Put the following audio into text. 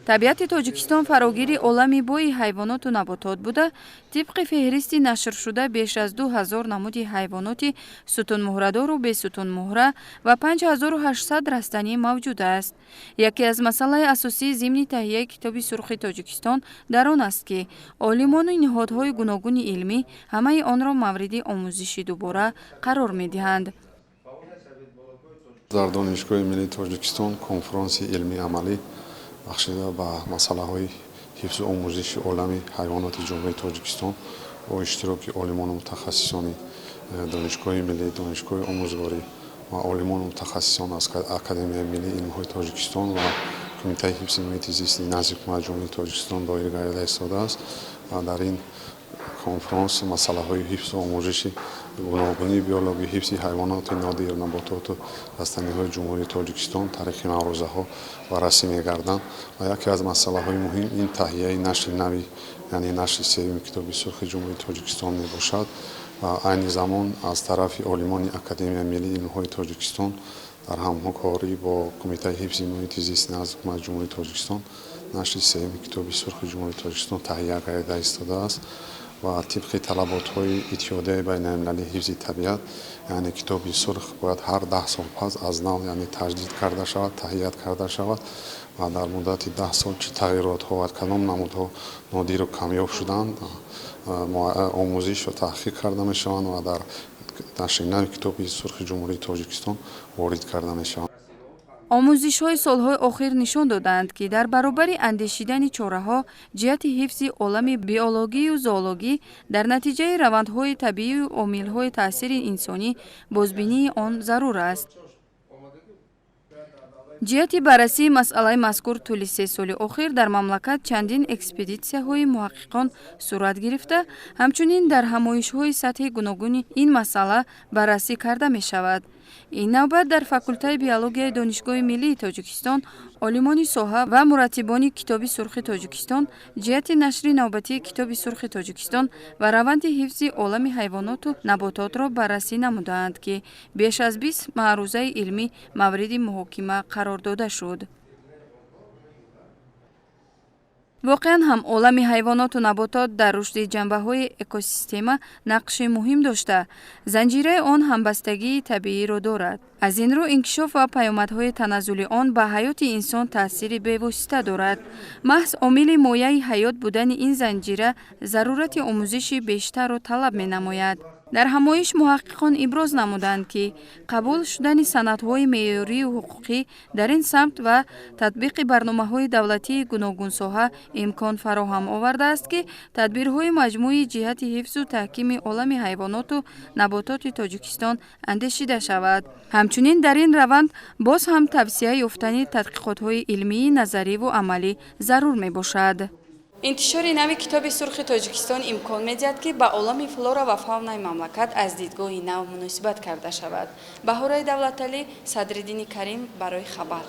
Табиати Тоҷикистон фарогири олами бои ҳайвоноту наботот буда, тибқи феҳристи нашршуда беш аз 2000 намуди ҳайвоноти сутунмуҳрадору бесутунмуҳра ва 5800 растанӣ мавҷуд аст. Яке аз масъалаи асосии зимни таҳияи Китоби сурхи Тоҷикистон дар он аст, ки олимону ниҳодҳои гуногуни илмӣ ҳамаи онро мавриди омӯзиши дубора қарор медиҳанд. Дар Донишгоҳи миллии Тоҷикистон конфронси илмии амалӣ, бахшида ба масъалаҳои ҳифзу омӯзиши олами ҳайвоноти Ҷумҳурии Тоҷикистон, бо иштироки олимону мутахассисони Донишгоҳи миллӣ, Донишгоҳи омӯзгорӣ ва олимону мутахассисон аз Академияи миллии илмҳои Тоҷикистон ва Кумитаи ҳифзи муҳити зисти назди Ҳукумати Ҷумҳурии Тоҷикистон доир гардида истодааст. Ва дар ин конфронс масъалаҳои ҳифзу омӯзиши гуногунии биологӣ, ҳифзи ҳайвоноти нодир, набототу растаниҳои Ҷумҳурии Тоҷикистон тариқи маърузаҳо баррасӣ мегарданд. Ва яке аз масъалаҳои муҳим ин таҳияи нашри нави, яъне нашри сеюми Китоби сурхи Ҷумҳурии Тоҷикистон мебошад. Ва айни замон аз тарафи олимони Академияи миллии илмҳои Тоҷикистон дар ҳамкорӣ бо Кумитаи ҳифзи муҳити зисти назди Ҳукумати Ҷумҳурии Тоҷикистон нашри сеюми Китоби сурхи Ҷумҳурии Тоҷикистон таҳия гардида истодааст. Ва тибқи талаботҳои Иттиҳодияи байналмилалии ҳифзи табиат, яъне Китоби сурх бояд ҳар 10 сол пас аз нав, яъне таҷдид карда шавад, таҳия карда шавад. Ва дар муддати 10 сол чӣ тағйиротҳо ва кадом намудҳо нодиру камёб шуданд, омӯзиш ва таҳқиқ карда мешаванд ва дар нашри нави Китоби сурхи Ҷумҳурии Тоҷикистон ворид карда мешаванд. Омӯзишҳои солҳои охир нишон додаанд, ки дар баробари андешидани чораҳо ҷиҳати ҳифзи олами биологию зоологӣ дар натиҷаи равандҳои табиию омилҳои таъсири инсонӣ, бозбинии он зарур аст. Ҷиҳати баррасии масъалаи мазкур тӯли 3 соли охир дар мамлакат чандин экспедитсияҳои муҳаққиқон сурат гирифта, ҳамчунин дар ҳамоишҳои сатҳи гуногуни ин масъала баррасӣ карда мешавад. Ин навбат дар факултаи биологияи Донишгоҳи миллии Тоҷикистон олимони соҳа ва мураттибони Китоби сурхи Тоҷикистон ҷиҳати нашри навбатии Китоби сурхи Тоҷикистон ва раванди ҳифзи олами ҳайвоноту набототро баррасӣ намудаанд, ки беш аз 20 маърузаи илмӣ мавриди муҳокима қарор дода шуд. Воқеан ҳам, олами ҳайвоноту наботот дар рушди ҷанбаҳои экосистема нақши муҳим дошта, занҷираи он ҳамбастагии табииро дорад. Аз ин рӯ, инкишоф ва паёмадҳои таназзули он ба ҳаёти инсон таъсири бевосита дорад. Маҳз омили мояи ҳаёт будани ин занҷира зарурати омӯзиши бештарро талаб менамояд. Дар ҳамоиш муҳаққиқон иброз намуданд, ки қабул шудани санадҳои меъёрию ҳуқуқӣ дар ин самт ва татбиқи барномаҳои давлатии гуногунсоҳа имкон фароҳам овардааст, ки тадбирҳои маҷмӯи ҷиҳати ҳифзу таҳкими олами ҳайвоноту набототи Тоҷикистон андешида шавад. Ҳамчунин дар ин раванд боз ҳам тавсеа ёфтани тадқиқотҳои илмии назариву амалӣ зарур мебошад. Интишори нави Китоби сурхи Тоҷикистон имкон медиҳад, ки ба олами флора ва фаунаи мамлакат аз дидгоҳи нав муносибат карда шавад. Баҳораи Давлаталӣ, Садриддини Карим, барои хабар.